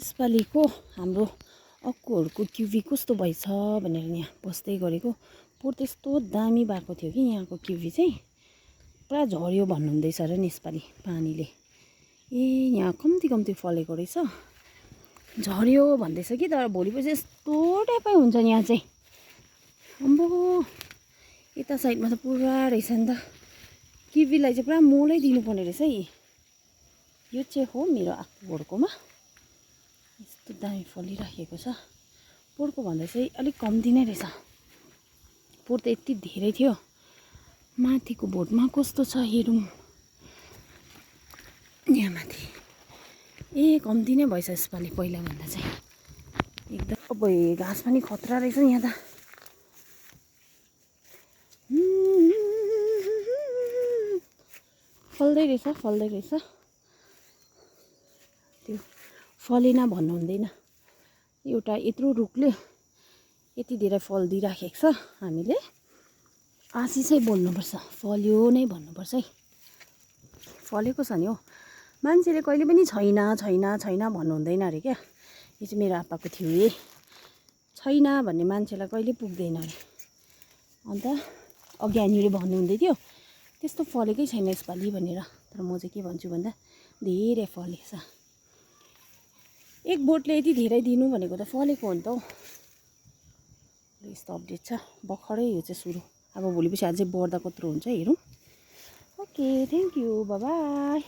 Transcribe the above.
यसपालिको हाम्रो अक्कुहरूको किवी कस्तो भएछ भनेर यहाँ बस्दै गरेको। पोहोर त्यस्तो दामी भएको थियो कि यहाँको किवी चाहिँ पुरा झर्यो भन्नुहुँदैछ र नि यसपालि पानीले। ए यहाँ कम्ती कम्ती फलेको रहेछ, झर्यो भन्दैछ कि। तर भोलिपछि यस्तो टाइपै हुन्छ यहाँ चाहिँ। अम्बो यता साइडमा त पुरा रहेछ नि त। किवीलाई चाहिँ पुरा मोलै दिनुपर्ने रहेछ है। यो चाहिँ हो मेरो अक्कुहरूकोमा यस्तो दामी फलिराखेको छ। पोहोरको भन्दा चाहिँ अलिक कम्ती नै रहेछ। पोहोर त यति धेरै थियो। माथिको बोटमा कस्तो छ हेरौँ। यहाँ माथि ए कम्ती नै भएछ यसपालि पहिलाभन्दा चाहिँ एकदम। अब घाँस पनि खतरा रहेछ यहाँ त। फल्दै रहेछ। त्यो फलेन भन्नु हुँदैन। एउटा यत्रो रुखले यति धेरै फल दिइराखेको छ। हामीले आशिषै बोल्नुपर्छ, फल्यो नै भन्नुपर्छ है। फलेको छ नि हो। मान्छेले कहिले पनि छैन भन्नु हुँदैन अरे क्या। यो चाहिँ मेरो आप्पाको थियो है। छैन भन्ने मान्छेलाई कहिले पुग्दैन अरे। अन्त अघि हामीले भन्नुहुँदै थियो त्यस्तो फलेकै छैन यसपालि भनेर। तर म चाहिँ के भन्छु भन्दा धेरै फलेको छ। एक बोटले यति धेरै दिनु भनेको त फलेको हो नि त हौ। यस्तो अपडेट छ भर्खरै। यो चाहिँ सुरु। अब भोलिपछि अझै बढ्दा कत्रो हुन्छ हेरौँ। Okay thank you, by by.